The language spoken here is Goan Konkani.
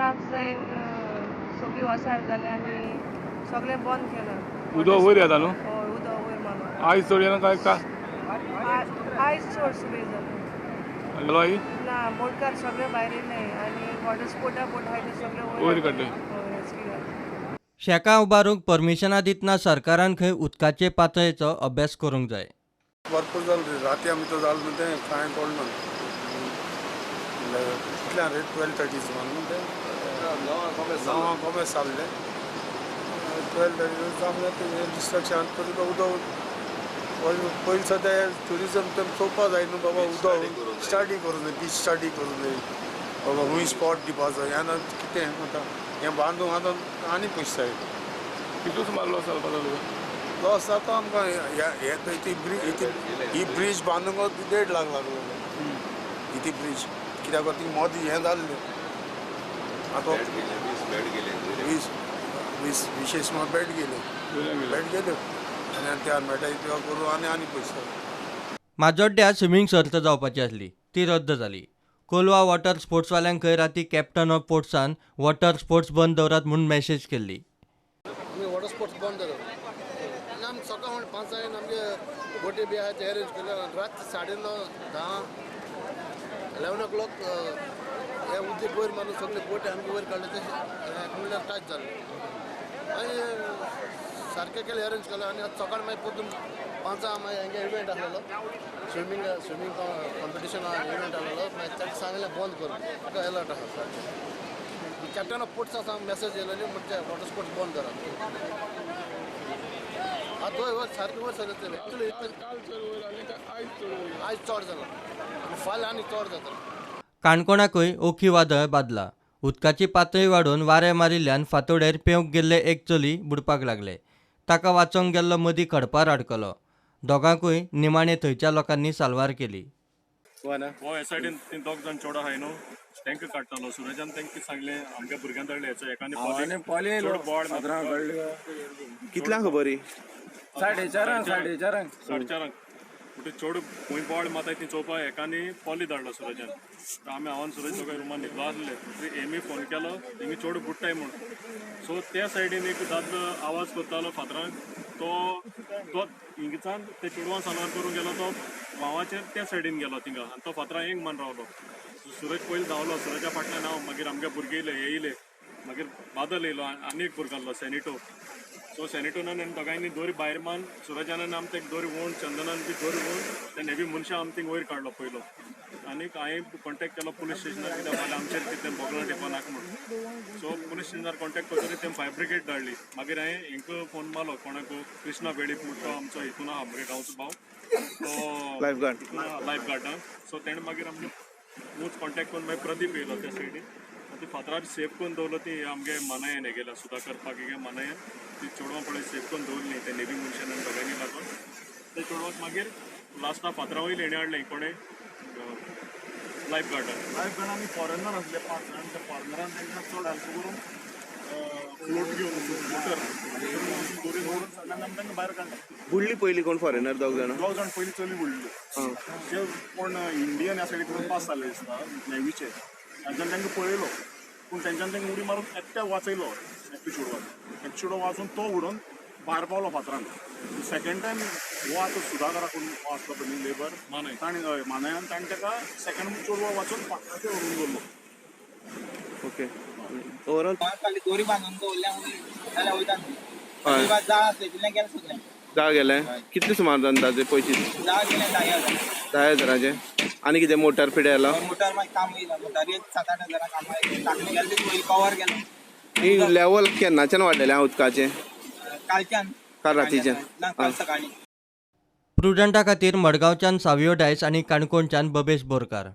त्रास जावन सगळी वसार जाले आनी सगळें बंद केलां. उदक वयर येता न्हू? हय, उदक वयर मारला. आयज चड येना काय का? आयज चड सुबेज जालें. गेलो आई ना, बोटकार सगळे भायर येयले आनी वॉटर स्पोर्टा बोट आहाय ते सगळे वयर काडले. हय, रेस्क्यू जालें. शेकां उबारूंक परमिशनां दितना सरकारान खंय उदकाचे पातळेचो अभ्यास करूंक जाय. भरपूर जालें, राती आमी तो जालें न्हू तें कांय कळना. कितल्या रे 12:30 सुमार न्हू तें 9 कोमेस जाल्लें. 12:30 जावन तें डिस्ट्रक्शन तरी उदक पयलीं सद्या ट्युरिजम तें चोवपा जाय न्हू बाबा. उदक स्टडी करूंक जाय, बीच स्टडी करूंक जाय बाबा, खूंय स्पॉट दिवपा जाय. आतां कितें आतां हें बांदूंक आतां आनी पयशे जाय. कितलो सुमार लॉस जावपा जालो? लॉस जाता आमकां. ही ब्रीज बांदूंक 1.5 लाख लागलो. ही ब्रीज कित्याक ती मदीं हें जाल्लें. आतां 20 सुमार बेड गेले, बेड गेल्यो आनी त्या मेळटा इतलो करूं आनी आनी पयशे. माजोड्ड्या स्विमींग सर्त जावपाची आसली, ती रद्द जाली. कोलवा वॉटर स्पोर्ट्सवाल्यांक खंय राती कॅप्टन ऑफ पोर्ट्सान वॉटर स्पोर्ट्स बंद दवरात म्हूण मॅसेज केल्ली. आमी वॉटर स्पोर्ट्स बंद दवरले आनी आमी सकाळ 5 आमगे बोटी बी आहा ते अरेंज केले. रात 9:30 10 11 o'clock हे उदक वयर मारून सगळे बोटी आमगे वयर काडले, ते म्हणल्यार टच जाले आनी सारकें केलें, अरेंज केलें. आनी आतां सकाळ मागीर परतून 5 मागीर हांगे इव्हेंट आसलेलो, स्विमींग कॉम्पिटिशन इव्हेंट आसलेलो. मागीर ताका सांगलें बंद करून, ताका एलर्ट आसा सारकें. कॅप्टन ऑफ पोर्ट्स आसा मॅसेज येयलेली म्हणजे वॉटर स्पोर्ट्स बंद करात. आतां वयर वयर सारकें वयर सरले. आयज चड जाला आनी फाल्यां आनी चड जातलें. काणकोणाकूय ओखी वादळ बादला. उदकाची पातळी वाडून वारें मारिल्ल्यान फांतोडेर पेंवंक गेल्ले एक चली बुडपाक लागले. ताका वाचोवंक गेल्लो मदीं खडपार आडकलो. दोगांकूय निमाणे थंयच्या लोकांनी साल्वार केली. हो हे सायडीन ती दोग जाण चेडो आहाय न्हू, तांकां काडटालो. सुरजान तांकां सांगलें आमगे भुरग्यां धाडले हेचो एकाने चड बोड. कितल्यांक खबर ही? 4:30 4:30 म्हणटकीर चेडो खूंय बोड मारताय ती चोवपाक एकाने पोली धाडलो सुरजान. आमी हांव आनी सुरज दोगांय रुमान न्हिदलो आसले. म्हणटकीर एमी फोन केलो हिंगा चेडो बुडटाय म्हूण. सो त्या सायडीन एक दादलो आवाज करतालो फातरांक, तो तो हिंगच्यान ते चेडवान साल्वार करूंक गेलो, तो व्हांवाचेर त्या सायडीन गेलो थिंगा आनी तो फातरां एक मान रावलो. सुरज पयलीं धांवलो, सुरजा फाटल्यान हांव, मागीर आमगे भुरगे येयले, हे येयले, मागीर बादल येयलो आनी एक भुरगो आसलो सॅनिटो. सो सॅनिटोनान आनी दोगांयनी दोरी भायर मान, सुरजान आमी तेका दोरी ओण, चंदनान बी दोरी ओण, ते नेवी मनशां आमी थिंग वयर काडलो पयलो. आनीक हांवें कॉन्टेक्ट केलो पुलीस स्टेशनार, कित्याक फाल्यां आमचेर कितें बोगलां टेपा नाका म्हूण. सो पुलीस स्टेशनार कॉन्टेक्ट करतकीर तें फायर ब्रिगेड धाडली. मागीर हांवें हेंकां फोन मारलो कोणाक, कृष्णा वेळीप म्हूण तो आमचो हितून आहा, आमगे गांवचो भाव, तो लायफ गार्ड. सो तेणें मागीर आमगे मूच कॉन्टेक्ट करून मागीर प्रदीप येयलो त्या सायडीन. ती फातरार सेफ करून दवरलो. ती आमगे मानायन हें गेल्या सुदाकर पागी मानायन ती चेडवां पळय सेफ करून दवरली ते नेवी मनशान आनी दोगांयनी लागून. ते चेडवाक मागीर लास्टाक फातरा वयले हेणें हाडलें कोणें लायफ गार्डान. लायफ गार्ड आनी फॉरेनर आसले 5 जाण, त्या फॉरेनरान तांकां चड हेल्प करून फ्लोट घेवन मोटर दोरी दवरून सगळ्यांना आमी तांकां भायर काडलें. बुडली पयलीं कोण फॉरेनर दोग जाणां? दोग जाण पयलीं चली बुडली. जे कोण इंडियन ह्या सायडीक करून पास जाल्ले दिसता नेवीचे, तांच्यान तांकां पळयलो, पूण तेंच्यान तांकां उडी मारून एकट्याक वाचयलो, एकटो चेडवाक. एक चेडो वाचून तो उडोवन भायर पावलो फातरान. सेकंड टायम हो आतां सुदाकरा कोण हो आसलो पळय न्ही लेबर मानाय, ताणें हय मानायान ताणें ताका सेकंड चेडवा वाचून फातराचेर व्हरून दवरलो. ओके, ओवरऑल दोरी बांदून दवरल्या जाल्यार वयता न्हू. जाळ आसलें तितलें गेलें सगळें. जाळ गेलें? कितले सुमार अंदाजे पयशे? जाळ गेलें 10,000. 10 हजाराचें. आनी कितें मोटर पिड्यार आयलो? मोटर मागीर काम येयला, मोटारी 7-8 हजारां काम आयलें. टाकले गेले ते पयलीं कवर गेलें. ही लेवल केन्नाच्यान वाडलेलें आहा उदकाचें? कालच्यान. काल रातीच्यान? ना, काल सकाळीं. प्रुडंटा खातीर मडगांवच्यान सावियो डायस आनी काणकोणच्यान बबेश बोरकार.